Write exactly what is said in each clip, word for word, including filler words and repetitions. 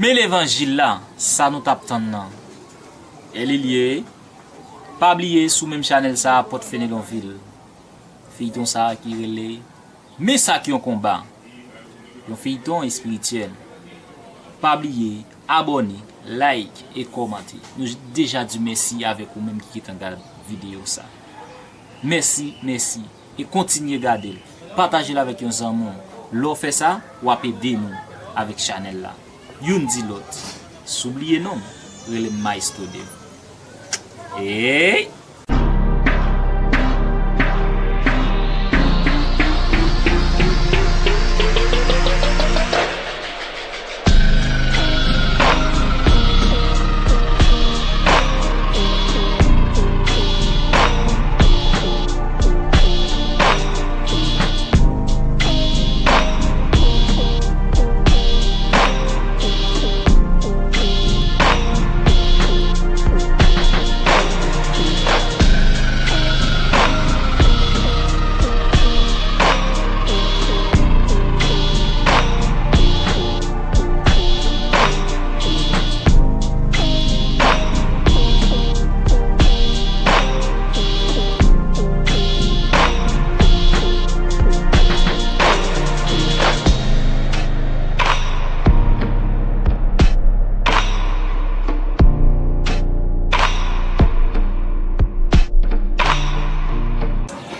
Men levanjil la, sa nou t ap tann nan. E li l ye. Pa bliye sou menm chanèl sa a, Pòt Fenelonvil. Feyton sa a ki rele Men sa k yon konba. Yon feyton espirityèl. Pa bliye abòne, like e kòmante. Nou deja di mèsi avèk ou menm ki gentan gad videyo sa. Mèsi, mèsi. E kontinye gade l. Pataje l avèk yon zanmi w. Lè w fè sa, w ap ede nou avèk chanèl la. Youn di lòt. Si w bliye non m, rele m Maestro Dev. Ey!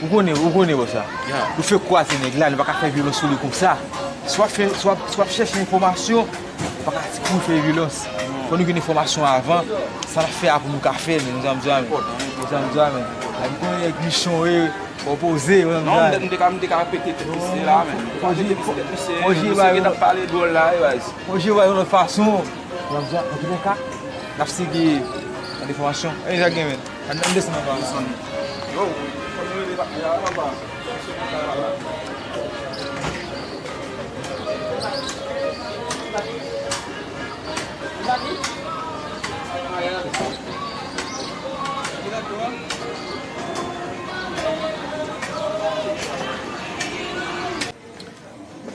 Ou konnen, ou konnen bò sa. Ou fèk kwaze nèg la, nou pa ka fè vyolans sou li konsa. Si w ap fè, si w ap, si w ap chèche enfòmasyon, ou pa ka kouri fè vyolans. Fò nou gen enfòmasyon avan, sa n ap fè a pou nou ka fè l, men nou zanmi, zanmi, nou zanmi, zanmi. A di konnen nèg michon, e, opoze, nou zanmi, zanmi. Non, m te ka, m te ka pete tèt misye la, men. Fò jwe, fò jwe, misye gen tan pale dwòl la, e, baz. Fò jwe ba yon lòt fason. Nan, nan, nan tout ka, n ap sigi nan defòmasyon. E, sa gen, men. Ann, ann desann anba la. Yo, fò nou rele patnè a anba.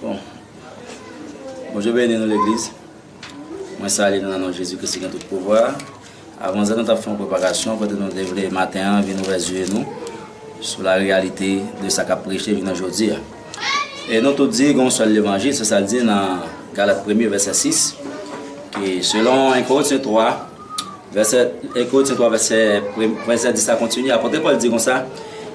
Bon. Bondye beni nou legliz. Mwen salye nou nan non Jezi Kris ki gen tout pouvwa. Avan zè nou t ap fè yon preparasyon kote nou te vle maten an vin ouvè zye nou sou la reyalite de sa k ap preche jounen jodi a. E nou tout di gen yon sèl levanjil, se sa l di nan Galat premye vèsè sis, ki selon en Korentyen twa, vèsè, en Korentyen twa, vèsè pre-, vèsè dis la kontinye, apòt Pòl di konsa,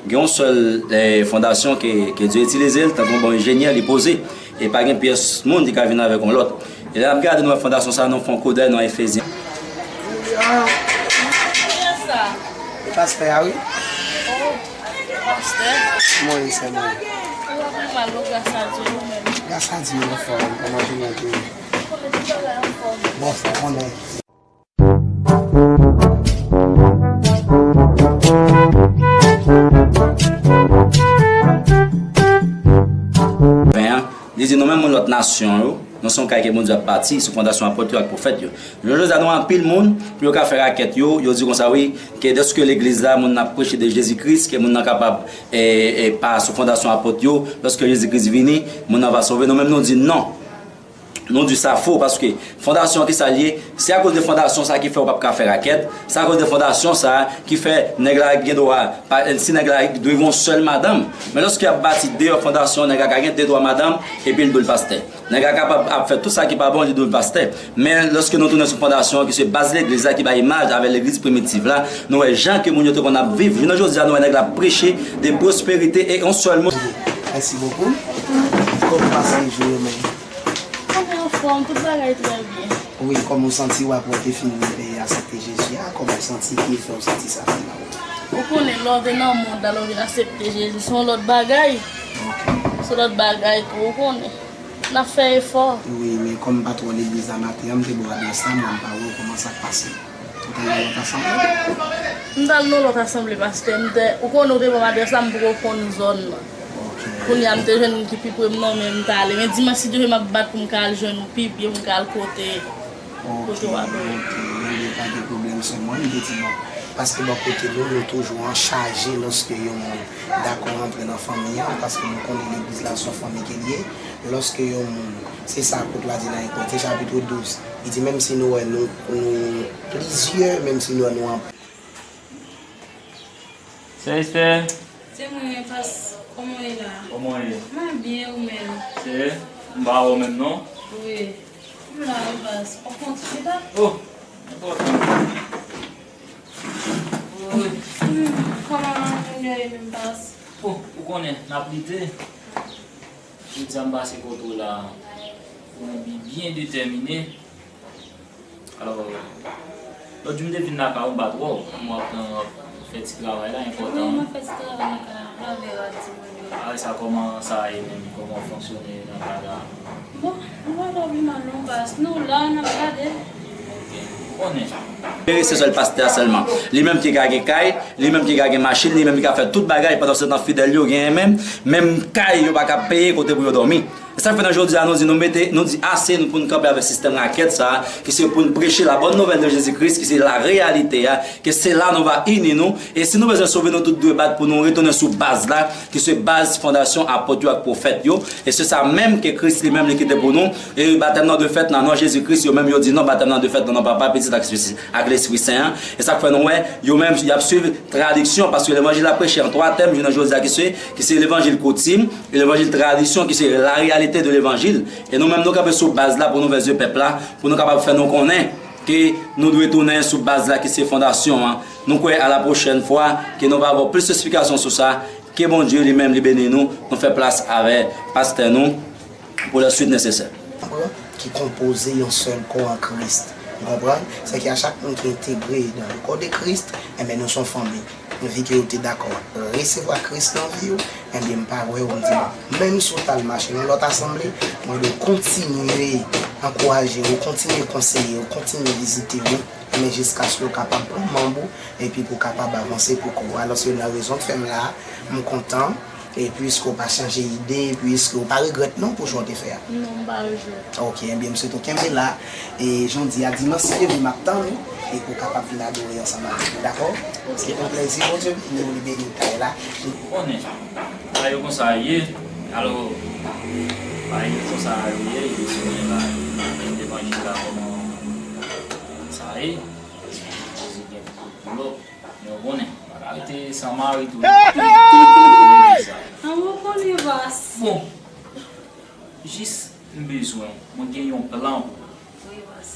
gen yon sèl, eh, fondasyon ke, ke Dye itilize l, tankou yon bon enjenyè, li poze, e pa gen pyès moun ki ka vin avèk yon lòt. E lè n ap gade, nou wè fondasyon sa, nou fè yon koudèy nan Efezyen. E pastè a, wi. Pastè? Mwen, se mwen. Ou pa pi mal non, gras a Dye, ou menm? Gras a Dye, anfòm, kòman jounen an te ye? Bon, sa konnen. Ven an, li di nou menm moun lòt nasyon yo, nou se yon kay ke Bondye ap bati sou fondasyon apot yo ak pwofèt yo. Jounen jodi a, nou anpil moun, pou yo ka fè rakèt yo, yo di konsa, wi, ke dèske legliz la, moun nan ap preche de Jezi Kris, ke moun nan kapab, e, e, pa sou fondasyon apot yo, lòske Jezi Kris vini, moun nan va sove. Nou menm, nou di non. Nou di sa fo, paske fondasyon ki sa l ye, se akoz de fondasyon sa ki fè w p ap ka fè rakèt, se akoz de fondasyon sa ki fè nèg la gen dwa, pa, si nèg la dwe gen yon sèl madanm. Men lòske y ap bati deyò fondasyon, nèg la ka gen de twa madanm, epi l dwe l pastè. Nèg la kapab ap fè tout sa ki pa bon, li dwe l pastè. Men lòske nou tounen sou fondasyon ki se baz legliz la, ki bay imaj avè legliz primitiv la, nou wè jan ke moun yo te konn ap viv. Jounen jodi a, nou wè nèg la ap preche de pwosperite e yon sèl mo. Mèsi bokou. Kòman w pase jou yo menm? Mwen anfòm, tout bagay trè byen. Wi, kòman w santi w apre w te fin, e, aksepte Jezi a? Kòman w santi, ki efè w santi sa fè nan ou? Ou konnen, lè w te nan mond la, lè w vin aksepte Jezi, se yon lòt bagay. Ok. Se lòt bagay tou, ou konnen. N ap fè efò. Wi, men kòm m pa twò legliz la maten an, m te ba w adrès la, men m pa wè w, kòman sa t pase? Ou t al nan lòt asanble? M t al nan lòt asanble, pastè. M te, ou konnen, ou te ban m adrès la, m poko konn zòn nan. Ok. Kounye a, m te jwenn moun ki pi pre m nan, men m t ale. Men dimanch, si Dye vle, m ap bat pou m ka al jwenn ou pi byen, pou m ka al kote, kote w adore. Ok, ok, pa gen pwoblèm, sè mwen, m te di non. Paske bò kote nou, nou toujou an chaje lòske yon moun dakò rantre nan fanmi an, paske nou konnen legliz la se yon fanmi ke l ye. Lòske yon moun, se sa apot la di nan Enkwè, se chapit douz, li di, menm si nou wè nou, nou plizyè, menm si nou wè nou anpil. Sè Estè. Se mwen, pas, kòman w ye la? Kòman w ye? Mwen byen, ou menm? Se, m pa wè w menm non. Wi. M la wi, pas. W ap kontinye la? Oh, enpòtan. Wi. Hmm, kòman moun yo ye menm, pas? Bon, ou konnen, n ap lite. Jodi a m pase kote w la pou yon bi byen detèmine. Alò, lòt jou m te vin lakay ou, m pa t wè w, m wè w ap nan, w ap fè ti travay la, enpòtan. Wi, m ap fè ti travay lakay la, m ap lave rad timoun yo. Apre sa, kòman sa ye menm? Kòman w fonksyone nan kay la? Bon, nou pa twò pi mal non, pas. Nou la, n ap gade. Ok. Konnen. Pere se sèl pastè a sèlman. Li menm ki ka gen kay, li menm ki ka gen machin, li menm ki ka fè tout bagay, pandansetan fidèl yo genyen menm, menm kay yo pa ka peye kote pou yo dòmi. E sa k fè nan jodi a nou di nou mete, nou di ase nou pou n kanpe avèk sistèm rakèt sa a, ki se pou n preche la bonne nouvelle de Jésus Christ, ki se la reyalite a, ke se la nou va ini nou, e si nou bezwen sove nou tout dwe bat pou nou retounen sou baz la, ki se baz fondasyon apot yo ak pwofèt yo, e se sa menm ke Kris li menm li kite pou nou, e batèm nan dwe fèt nan non Jezi Kris, yo menm yo di non, batèm nan dwe fèt nan non Papa, Pitit ak Espri, ak Lespri Sen an, e sa k fè nou wè, yo menm y ap swiv tradiksyon, paske levanjil la preche an twa tèm, jounen jodi a ki se, ki se levanjil koutim, e levanjil tradisyon, ki se la reyalite de levanjil. E nou menm nou kanpe sou baz la pou nou vè zye pèp la, pou nou kapab fè nou konnen ke nou dwe tounen sou baz la ki se fondasyon an. Nou kwè a la pwochèn fwa ke nou va ba w plis esplikasyon sou sa, ke Bondye li menm li beni nou, nou fè plas avè pastè nou pou lè swit nesesè. Ki konpoze yon sèl kò an Kris. Ou konprann? Sèke a chak moun ki entegre dans le corps de Christ, enben nou se yon fanmi. Vi ke ou te dakò resevwa Kris nan vi w, enben m pa wè ou di non. Menm si w t al mache nan lòt asanble, mwen dwe kontinye ankouraje w, kontinye konseye w, kontinye vizite w, enben jiskaske w kapab pran manm ou, epi pou w kapab avanse pou kò w. Alòske nan rezon k fè m la a, m kontan, e piske w pa chanje ide, piske w pa regrèt non pou chwa w te fè a. Non, m pa regrèt. Ok, enben m swete w kenbe la, e jan w di a, dimanch si Dye vle m ap tann ou, e pou w kapab vin adore ansanm avèk nou, dakò? Se yon plèzi, Bondye beni w, li beni w, kay la. Ou konnen, bagay yo konsa ye, alò, bagay yo konsa yo ye, yo sou men la, levanjil la kòman sa ye, Jezi gen pou lòt, men ou konnen, pa ka rete san mari tou. An ou konnen vas. Bon, jis m bezwen, mwen gen yon plan pou ou. Wi, vas.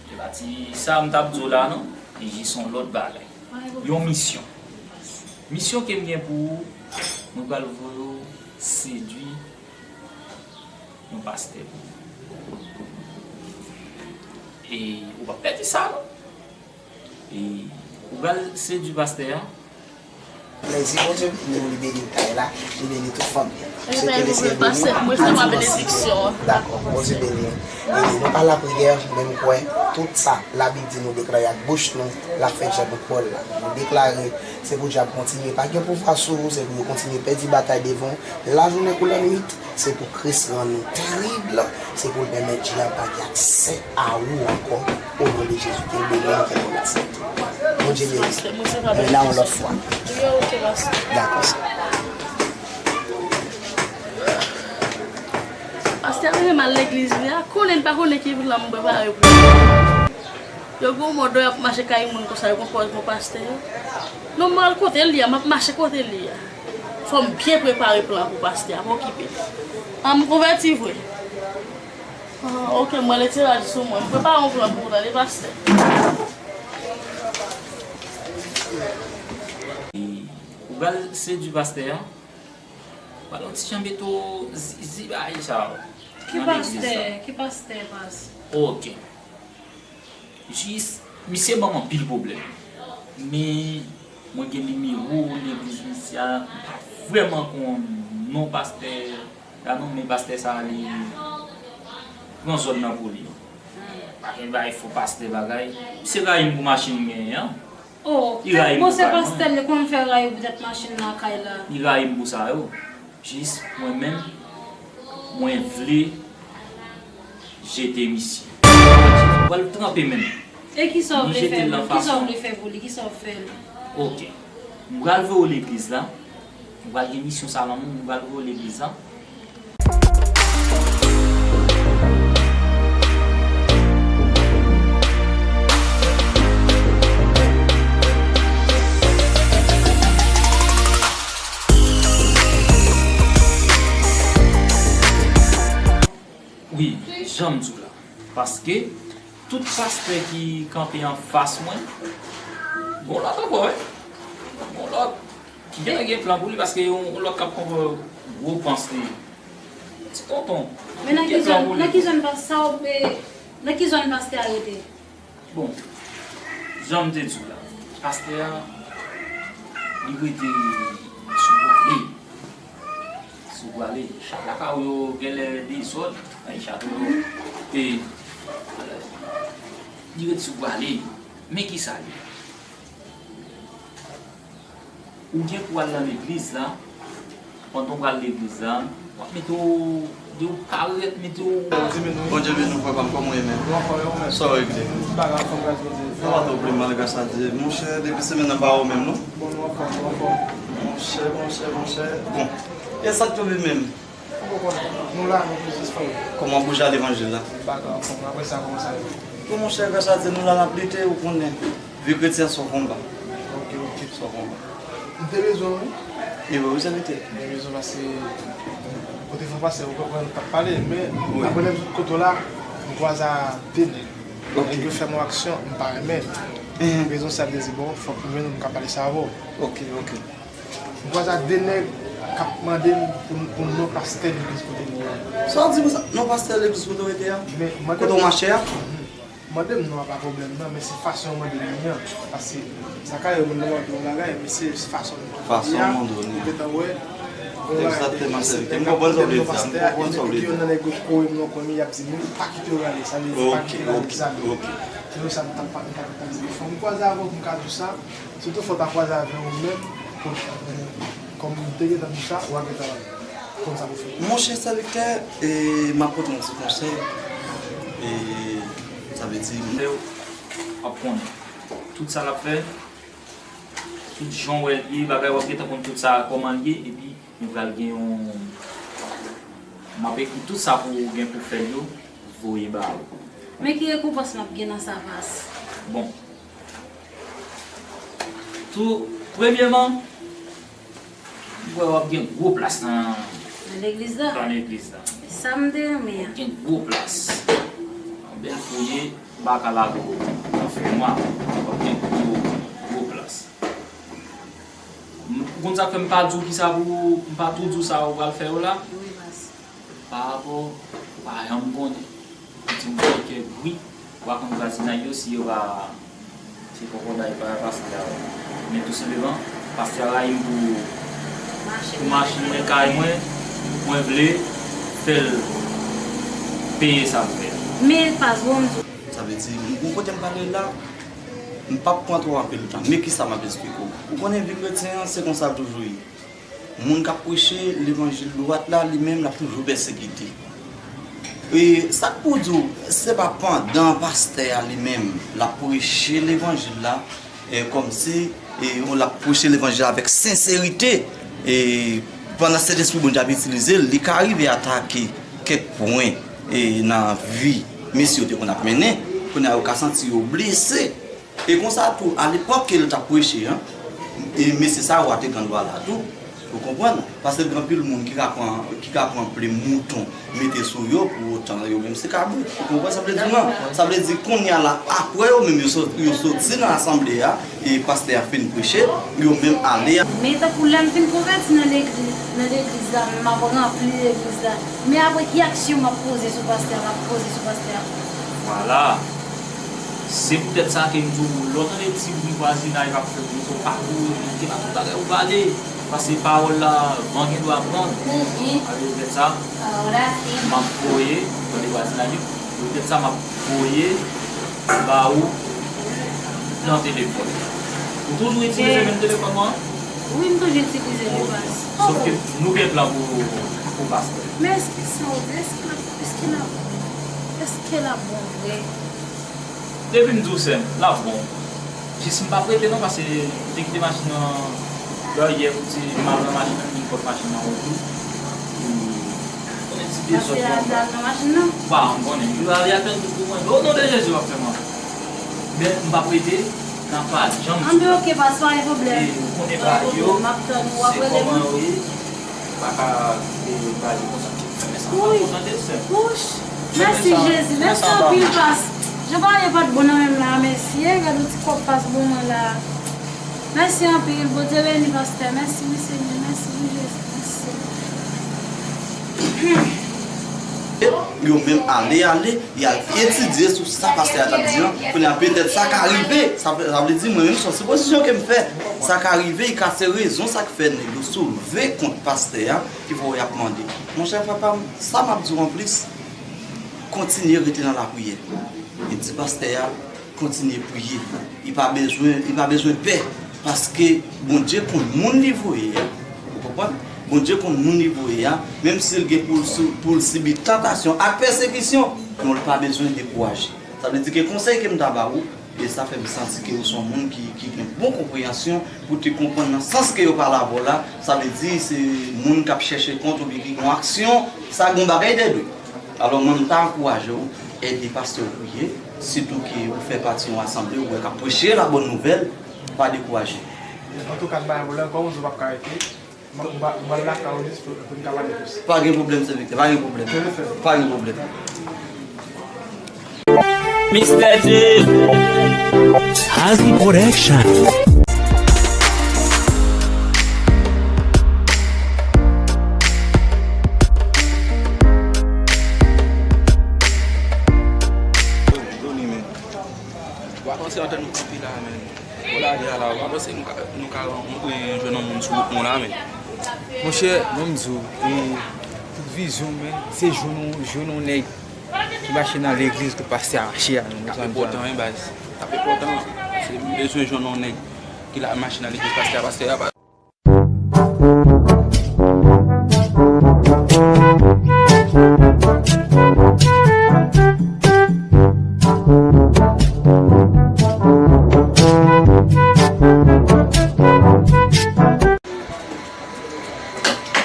E pa ti sa m t ap di w la non, e jis yon lòt bagay. Yon misyon. Misyon ke m gen pou ou, mwen pral voye w sedui yon pastè pou ou. E ou p ap pèdi sa non. E ou pral sedui pastè a. Plèzi Bondye beni w, li beni w kay la, li beni tout fanmi an. M swete Lesyèl beni w ak dimansyon. Dakò, Bondye beni w. E nou pa lapriyè, men m kwè tout sa Labib di nou deklare ak bouch nou, l ap fèt jan nou kwè l la. Nou deklare, se pou dyab kontinye pa gen pouvwa sou ou, se pou yo kontinye pèdi batay devan w lajounen kou lannwit. Se pou Kris rann nou terib, se pou l pèmèt dyab pa gen aksè a ou ankò, o non de Jezi, ke l beni nou, ke l remèsye tou. Bondye beni. Mwen la yon lòt fwa. Dakò, sè. Pastè a renmen al legliz li a, konnen l pa konnen ki plan m prepare pou li. Yo gen yon mòd yo ap mache kay moun konsa, yo konn pòz bon pastè yo. Non, m pral kote li a, m ap mache kote li a. Fò m byen prepare plan pou pastè a, pa okipe. An, m konvèti vre. Ah, ok, m pral retire rad sou mwen. M prepare yon plan pou ou, tande, pastè. Ou pral sedui pastè a? Pral yon ti jan beto zibaye sa yo. Ki pastè? Ki pastè, pas? Ok. Jis, misye ban m anpil pwoblèm. Men, mwen gen nimewo legliz misye a, m pa vrèman konn non pastè la non, men pastè sa a li pran zòn nan pou li. Pa gen bagay fo pastè bagay. Misye rayi m pou machin m genyen an. Oh, li rayi m pou kay mwen. Bon, se pastè li konn fè rayi poutèt machin nan kay la. Li rayi m pou sa yo. Jis mwen menm, mwen vle jete misye. Mwen pral tranpe men m. E kisa w vle fè menm? Kisa w vle fè pou li? Kisa w fè li? Ok. M pral voye w legliz la. Ou pral gen misyon sa nan men w, m pral voye w legliz la. Jan m di w la. Paske tout pastè ki kanpe anfas mwen, gon lòt ankò, wi. Gon lòt ki genlè gen plan pou li, paske yon lòt k ap konprann gwo pans li. Ti tonton, men nan ki zòn, nan ki zòn pas-, sa w, e, nan ki zòn pastè a rete? Bon, jan m te di w la, pastè a, li rete sou Gwale. Sou Gwale, chat lakay ou yo genlè dezòd, ay, chat ou yo, e, li rete sou Gwale. Men ki sa ye? Ou gen pou al nan legliz la, pandan w pral legliz la, w ap mete w, de w parèt, mete w. Bondye beni w, frè pa m, kòman w ye menm? Sa w regle? Sa pa twò pi mal, gras a Dye. Monchè, depi semèn nan pa ou menm, non? Monchè, monchè, monchè. Bon. E sa k tonbe menm? Ou konnen, nou la, nou plis espas. Kòman bouje a levanjil la? Bagay anfòm, apre sa, kòman sa ye? Bon, monchè, gras a Dye, nou la, n ap lite, ou konnen. Vi kretyen se yon konba. Ok, ok. Se yon konba. M te bezwen w, wi. E wi, wi, se verite. M te bezwen w paske kote fò pastè, ou konprann, t ap pale, men apre lè m sot kote w la, m kwaze a de nèg. Ok. Nèg yo fè m yon aksyon, m pa renmen. Rezon sa, m te di, bon, fòk mwen menm, m ka pale sa avè w. Ok, ok. M kwaze ak de nèg k ap mande m pou, pou non pastè legliz kote m ye a. Sa w di konsa? Non pastè legliz kote w rete a? Kote w mache a? Mande m non an pa pwoblèm nan, men se fason yo mande m li an. Paske sa ka rive moun nan mande yon bagay, men se fason yo mande m li an. Ou gentan wè, gon bagay de sèten k ap mande m non pastè a, epi depi ke youn nan nèg yo kore m non premye, y ap di m wi, pa kite yo rale, sa vle di pa kite yo rale, sa vle di. Se pou sa m t ap, m t ap, m t ap di fò m kwaze avè w pou m ka di w sa. Sitou fò w ta kwaze avè ou menm, pou, kòm m te gentan di w sa, w a gentan konn sa pou fè. Monchè sèvitè, e, m ap pote yon ti konsèy. E, sa vle di, w ap konnen tout sa l ap fè, tout jan w wè l ye, bagay w ap gentan konn tout sa kòman l ye, epi nou pral gen yon, m ap ekri tout sa pou w gen pou fè l yo, voye ba ou. Men ki rekonpans m ap gen nan sa, pas? Bon. Tou, premyèman, m kwè w ap gen gwo plas nan, nan legliz la. Nan legliz la. E sa m te renmen an. W ap gen gwo plas. Yon bèl foye, m pa ka lage w nan fènwa. W ap gen gwo, gwo plas. M, ou konn sa k fè m pa di w kisa pou, m pa tou di w sa ou pral fè yo la? Wi, pas. Pa rapò, ou pa janm konnen. Ou di m fè kèk bri, ou pa konn vwazinay yo si yo pa, se kòkòday pa pastè a. Men tou senpleman, pastè a rayi m pou, pou machin mwen, kay mwen, mwen vle fè l peye sa m fè a. Men pas, bon, m di w. Sa vle di, m, m kote m pale la, m p ap pran twò anpil tan. Men kisa m ap esplike w? Ou konnen vi kretyen an, se konsa l toujou ye. Moun k ap preche levanjil dwat la, li menm, l ap toujou pèsekite. E sa k pou di w, se pa pandan pastè a li menm, l ap preche levanjil la, e, kòmsi, e, l ap preche levanjil la avèk senserite, e, pandan Sentespri Bondye ap itilize l, li ka rive atake kèk pwen, e, nan vi mesye yo te konn ap mennen, kounye a yo ka santi yo blese. E konsa tou, alepòk ke l t ap preche an, e mesye sa yo a te gen dwa la tou, ou konprann? Paske gen anpil moun ki ka pran, ki ka pran plim mouton, mete sou yo, pou otan yo menm se kabrit. Ou konprann sa m vle di w lan? Sa vle di kounye a la, apre yo menm yo sot-, yo soti nan asanble a, e pastè a fin preche, yo menm ale a. Men tankou lè m fin konvèti nan legliz, nan legliz la, m ap ranpli legliz la. Men apre ki aksyon m ap poze sou pastè a, m ap poze sou pastè a? Vwala. Se poutèt sa ke m di w, lè w tande ti bri vwazinay k ap fèt, ou pa kouri, rete la, tout bagay ou pale. Paske pawòl la, van gen dwa pran. Mhm. A, se poutèt sa, m ap voye, tande vwazinay yo, se poutèt sa m ap voye ba ou nan telefòn. Ou toujou itilize menm telefòn mwen an? Wi, m toujou itilize li, pas. Sòf ke nou gen plan pou, pou pastè. Men èske sa w di, èske l ap, èske l ap, èske l ap bon vre? Depi m di w sè m, l ap bon. Jis m p ap rete non, paske m te kite machin nan lè yè, m di m al nan machin nan, m vin pot machin nan wout tou. Konnen ti dezòd konsa. Pase al nan machin nan? Ba, m konnen. Yo ale atè tou pou mwen. O non de Jezi, w ap fè m anfè. Men m p ap rete, nan pa janm di. Anben, oke, pa, pa gen pwoblèm. E, ou konnen bagay yo, m ap tann ou, w ap rele m. Se kòman yo ye. Pa ka kite bagay yo konsa. Fèmen sa, m pa kontan de sè. Wouch. Mèsi Jezi, mèsi anpil pas. Jan pa ye pa t bon nan menm la, mèsi. Gade yon ti kòb pas bon mwen la. Mèsi anpil, Bondye beni pastè. Mèsi wi Senyè, mèsi wi Jezi, mèsi. Yo menm ale, ale, y al etidye sou sa pastè a t ap di an. Kounye a, petèt sa ka rive. Sa vle, sa vle di, mwen menm, se yon sipozisyon ke m fè. Sa ka rive, e ka se rezon sa k fè nèg yo soulve kont pastè a, ki fè w y ap mande. Monchè, frè pa m, sa m ap di w anplis, kontinye rete nan lapriyè. E di pastè a, kontinye priye. Li pa bezwen, li pa bezwen pè, paske Bondye konn moun li voye a. Ou konprann? Bondye konn moun li voye a, menm si l gen pou l sou, pou l sibi tantasyon ak pèsekisyon, non, l pa bezwen dekouraje. Sa vle di ke konsèy ke m ta ba ou, e sa fè m santi ke ou se yon moun ki, ki gen bon konpreyansyon pou te konprann nan sans ke yo pale avè w la, sa vle di se moun k ap chèche kont oubyen ki gen yon aksyon, sa gen yon bagay dèyè l wi. Alò, mwen, m ta ankouraje w, ede pastè w priye, sitou ke ou fè pati yon asanble, ou wè k ap preche la bòn nouvèl, pa dekouraje. Antouka, m pa gen pwoblèm, kòm ou di w p ap ka rete, m ap, m ap, m ap lakay ou jis pou, pou n ka pale plis. Pa gen pwoblèm, sèvitè, pa gen pwoblèm. Ke Dye fè. Pa gen pwoblèm. Mistè Dye. Hazi Production. Tony, men. Wa panse antan nou kanpe la, men. Ou lage a la, ou pa panse nou ka, nou ka rankontre jwenn yon moun sou wout nou la, men. Monchè, ban m di w, e, tout vizyon m, men, se jwenn yon, jwenn yon nèg ki mache nan legliz kote pastè a mache a, non, mezanmi. L ap enpòtan, wi, baz. L ap enpòtan. Se, m bezwen jwenn yon nèg ki la mache nan legliz pastè a, pastè a pa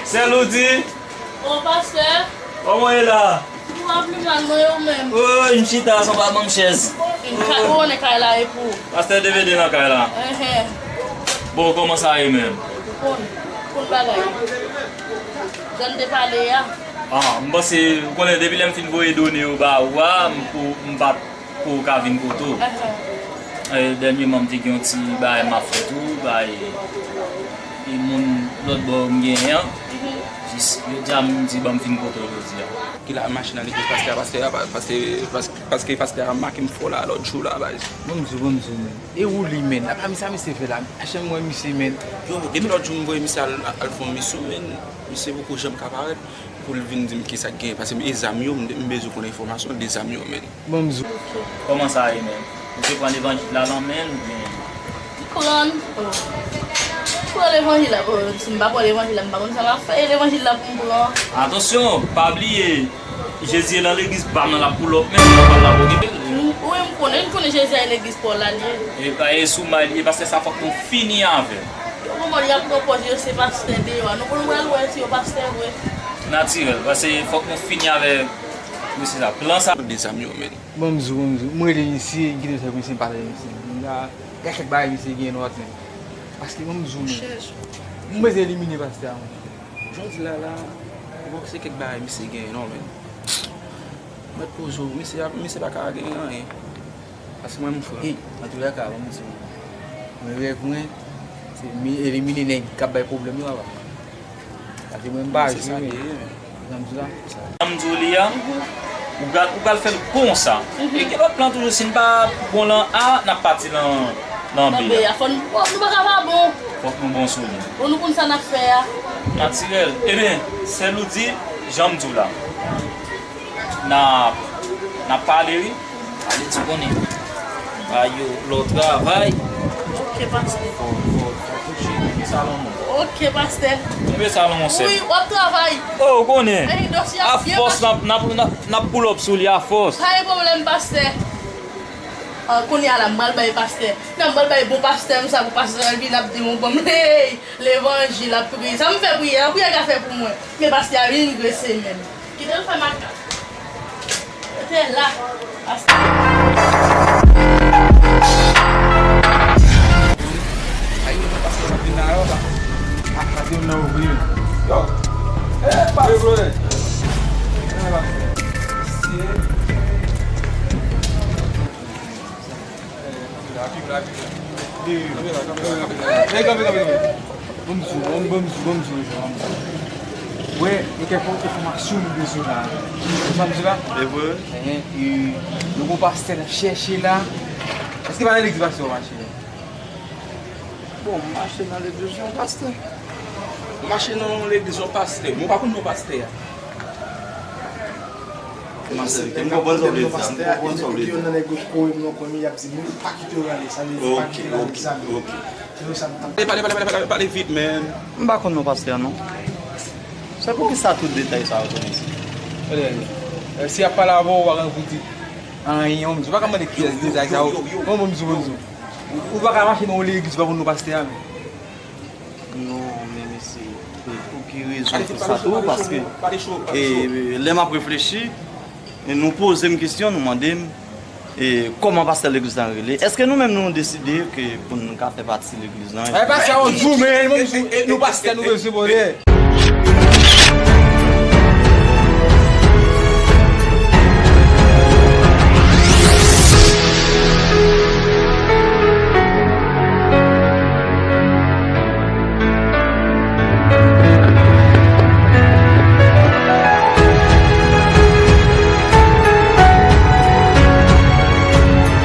Sè Loudy. O, pastè. Kòman w ye la? Mwen pi mal, mwen, e ou menm? Woy, m chita san pa ban m chèz. M ka konnen kay la e pou ou. Pastè D V D nan kay la. Enhen. Bon, kòman sa ye menm? Ou konn, ou konn bagay. Jan n te pale a. Ah, m panse, ou konnen depi lè m fin voye done yo ba ou a, m pou, m pa t pou w ka vin kote w. Ahan. E, dènyèman, m te gen yon ti bagay m ap fè tou, bay, e, moun lòt bò m genyen an. Mhm. Jis, jodi a, m di, ban m vin kote w jodi a. Ki la mache nan legliz pastè a, pastè a, pa-, pastè, pas-, paske pastè a make m fò la, lòt jou la, bay. Ban m di w, ban m di w, men. E ou li, men. Apa misye, misye fè la? A chak m wè misye, men. Yo, depi lòt jou, m voye misye al, al fè yon misyon, men. Misye poko janm ka parèt. Pou l vin di m kisa k genyen, paske e zam yo, m, m bezwen konn enfòmasyon de zam yo, men. Ban m di w. Kòman sa ye, men? Ou te pran levanjil la nan men l, oubyen? M pran l. Oh. M pran levanjil la, bon, si m pa pran levanjil la, m pa konn sa m ap fè. E levanjil la pou m pran. Atansyon, pa bliye, Jezi ye nan legliz pa m nan, l ap pull up, men, l ap al la pou kite l. M, wi, m konnen, m konnen Jezi a e legliz pa w la, li ye. E pa e sou may li ye, paske sa fòk nou fini avè l. Yo, kòman y ap pran pòz yo se pastè deyò a? Nou konn pral wè si yo pastè vre. Natirèl, paske fòk nou fini avèk mesye sa. Plan sa. De zam yo, men. Ban m di w, ban m di w. M rele misye, m kite l fè misye, m pale misye. M ka, gen kèk bagay misye gen nan tèt. Paske ban m di w, men. M bezwen elimine pastè a, monchè. Jan w di la la, bon, se kèk bagay misye gen, non, men. Mèt poze w, misye, misye pa ka gen anyen. Paske mwen, m fran. Hey, antoulèka, ban m di w. Mwen, rèv mwen, se mi-, elimine nèg k ap bay pwoblèm yo, papa. Paske mwen, m pa jwe, men. Jan m di la. Jan m di w li a, ou pral, ou pral fè l konsa. Mhm. E gen lòt plan toujou, si n pa bon lan A, n ap pati lan, lan B a. Lan B a, fò n, fò nou pa ka pa bon. Fòk nou bon sou li. Bon, nou konn sa n ap fè a. Natirèl. Ebyen, sè Loudy, jan m di w la. N ap, n ap pale, wi. Ale ti konnen. Ba yo lò travay. Ok, pastè. Fò, fò, fò touche, kenbe sa lan mwen. Ok, pastè. Kenbe sa lan mwen, sè. Wi, w ap travay. Oh, ou konnen. Ey, dosye a byen mache. Afòs n ap, n ap, n ap, n ap pull up sou li afòs. Pa gen pwoblèm, pastè. Ah, kounye a la, m pral bay pastè. Nan, m pral bay bon pastè m sa pou pastè vin ap di m, bon, hey, levanjil ap priye. Sa m fè priyè, priyè ka fè pou mwen. Men pastè a vin grese menm. Kite l fè makak. Rete la. Pastè. Ay, men pastè ap vin la, yo, la. Ah, pastè nan ouvri. Yo. Eh, pastè. Yo, pastè. Mesye. Kanpe, kanpe, kanpe, kanpe. Bon, m di w, bon, bon, m di w, bon, m di w, bon, m di w. Wè, e kèk enfòmasyon nou bezwen la. Ou sa m di la? E vre? Enhen, e, nou gon pastè n ap chèche la. Èske pa nan legliz pastè w mache la? Bon, m mache nan legliz yon pastè. M mache nan legliz yon pastè. Mwen pa konn non pastè a. M konprann sa w vle di, m konprann sa w vle di. Yo nan nèg yo kore m nan kwen, y ap di, "Moun pa kite yo ale," sa vle di, "Pa kite yo ale, zam." Ok, ok. Se nou sa m t ap Pale, pale, pale, pale, pale vit, man. M pa konn non pastè a, non. Se poukisa tout detay sa yo konn isi? Tande, si y ap pale avè w, ou pa gen pou di anyen, ou pa ka mande kiyès detay sa yo. Yo, yo, yo. Bon, bon, m di w, bon, m di w. Ou, ou pa ka mache nan yon legliz, ou pa konn non pastè a, men. Non, men mesye, pou ki rezon fè sa tou? Paske, e, lè m ap reflechi, e nou poze m kesyon, nou mande m, e, kòman pastè legliz la rele? Èske nou menm nou deside ke pou nou ka fè pati legliz la? E pastè, on di w, men, nou pastè, nou bezwen bonè.